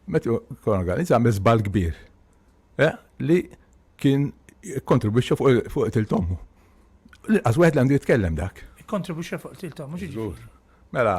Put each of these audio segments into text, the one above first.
Matthew Caruana Galizia għamel żball kbir eh, li kien kontribwixxa fuq qtil t'ommu. L-inqas wieħed li għandu jitkellem dak. Ikkontribwixxa fuq qtil t'ommu x'jiġifieri? Mela,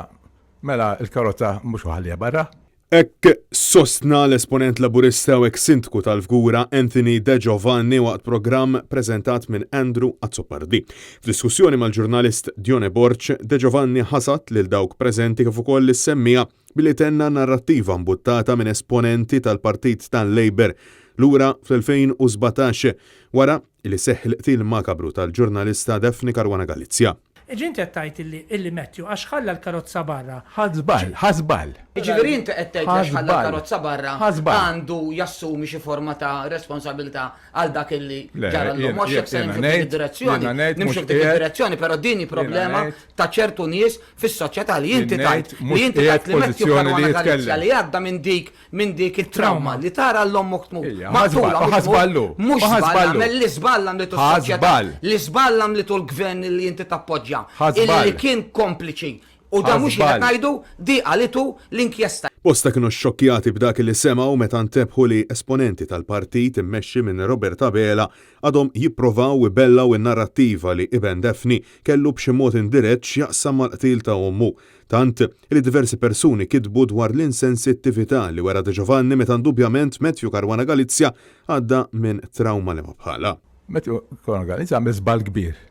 mela l-karozza mhux ħallija barra. Hekk sostna l-esponent Laburista u eks Sindku tal-Fgura Anthony De Giovanni waqt programm preżentat minn Andrew Azzopardi. F'diskussjoni mal-ġurnalist Dione Borg, De Giovanni ħasad lil dawk preżenti kif ukoll lis-semmiegħa billi tenna narrattiva mbuttata minn esponenti tal-Partit tal-Labour lura fl-2017 wara li seħħ il-qtil makabru tal-ġurnalista Daphne Caruana Galizia. Jiġifieri inti qed tgħid illi illi Matthew għax ħalla l-karozza barra. Ħa żball, ħa żball. Jiġifieri inti qed tgħid li għax ħalla l-karozza barra għandu jassumi xi forma ta' responsabilità għal dak illi ġara llum. Mhux jekk se nimxu f'dik id-direzzjoni, nimxu f'dik id-direzzjoni, però din hi problema ta' ċertu nies fis-soċjetà li inti tgħid li inti tgħid li Matthew Caruana Galizia li għadda minn dik minn dik it-trawma li tara 'l ommok tmut. Maqtula mhux żball għamel li żball għamlitu s-soċjetà, li żball għamlitu l-gvern li inti tappoġġja, illi kien kompliċi. U dan mhux jien qed ngħidu, di qalitu l-inkjesta. Bosta kienu xxokkjati b'dak li semgħu meta ntebħu li esponenti tal-partit immexxi minn Robert Abela għadhom jipprovaw ibellgħu n-narrattiva li iben Daphne kellu b'xi mod indirett x'jaqsam mal-qtil ta' ommu. Tant, li diversi persuni kitbu dwar l-insensittività li wera De Giovanni meta indubjament Matthew Caruana Galizia għadda minn trawma li ma bħalha. Matthew Caruana Galizia għamel żball kbir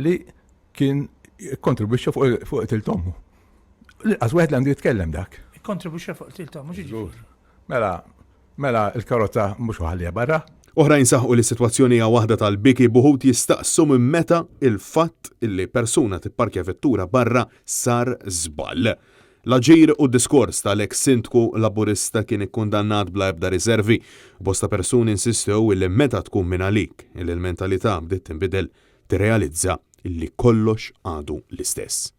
li kien ikkontribwixxa fuq qtil t'ommu. L-inqas wieħed li għandu jitkellem dak. Ikkontribwixxa fuq qtil t'ommu x'jiġifieri? Mela, Mela l-karozza mhux ħallija barra? Oħrajn saħqu li s-sitwazzjoni hija waħda tal-biki b'uħud jistaqsu minn meta il-fatt li persuna tipparkja vettura barra sar żball. L-aġir u d-diskors tal-eks Sindku Laburista kien ikkundannat bla ebda riservi u bosta persuni insistew li meta tkun mingħalik li l-mentalità bdiet tinbidel tirrealizza li kollox għadu l-istess.